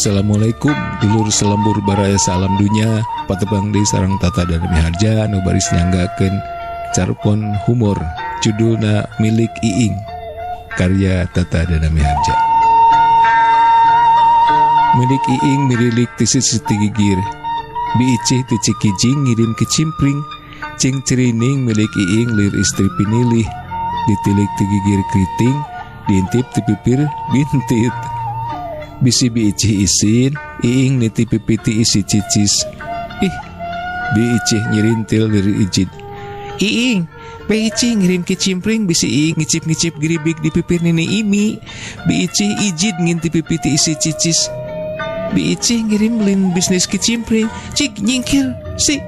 Assalamualaikum, dulur salembur baraya salam dunya. Patepang deui sareng Tata dan Miharja nu baris nyanggakeun carpon humor, judulna Milik Iing, karya Tata dan Miharja. Milik Iing mirilik ti sisi gigir. Bi Icih ti Cikijing ngirim kecimpring. Cing cirining milik Iing lir istri pinilih. Ditilik ti gigir keriting, diintip ti pipir bintit. Bisi Bi Icih isin, Iing niti pipiti isi cicis. Ih, Bi Icih nyirintil lir ijid. Iing, Bi Icih ngirim kecimpring, bisi Iing ngicip-ngicip geribik di pipir Nini Imi. Bi Icih ijid ngintip pipiti isi cicis. Bi Icih ngirim lin bisnis kecimpring, cik nyingkir si.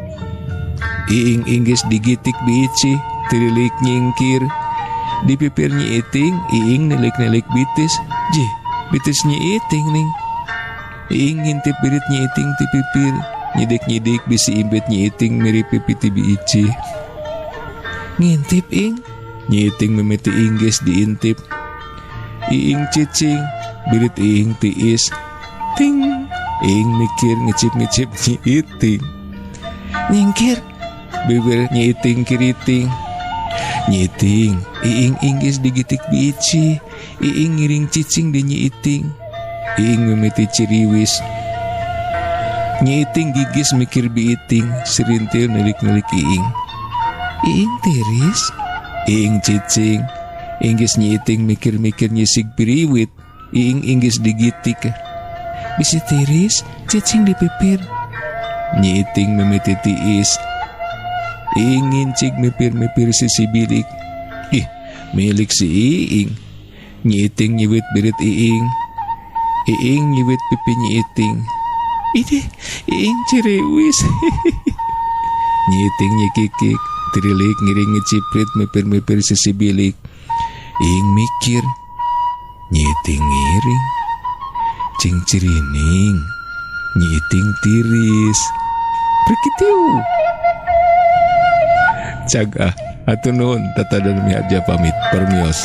Iing inggis digitik Bi Icih, tirilik nyingkir. Di pipir Nyi Iting, Iing nilik-nilik bitis. Jih, bitis Nyi Iting ning. Iing ngintip birit Nyi Iting ti pipir, nyidik-nyidik bisi imbit Nyi Iting mirip pipiti Bi Icih. Ngintip, Ing. Nyi Iting mimiti inggis diintip. Iing cicing, birit Iing tiis. Ting, Iing mikir ngicip-ngicip Nyi Iting. Nyingkir, bibir Nyi Iting kiriting. Nyi Iting, Iing inggis digitik Bi Icih. Iing ngiring cicing di Nyi Iting. Iing mimiti ciriwis. Nyi Iting gigis mikir Bi Iting, sirintil nilik-nilik Iing. Iing tiris, Iing cicing. Inggis Nyi Iting mikir-mikir nyisig piriwit. Iing inggis digitik. Bisi tiris, cicing di pipir. Nyi Iting mimiti tiis. Iing ngincig mipir-mipir sisi bilik. Ih, milik si Iing. Nyi Iting nyiwit birit Iing. Iing nyiwit pipi Nyi Iting. Idih, Iing ciriwis. Nyi Iting nyikikik, tirilik ngiring ngeciprit mipir-mipir sisi bilik. Iing mikir, Nyi Iting ngiring. Cing cirining, Nyi Iting tiris. Prikitiu. Cag ah, hatur nuhun, Tata dan Miharja pamit, permios.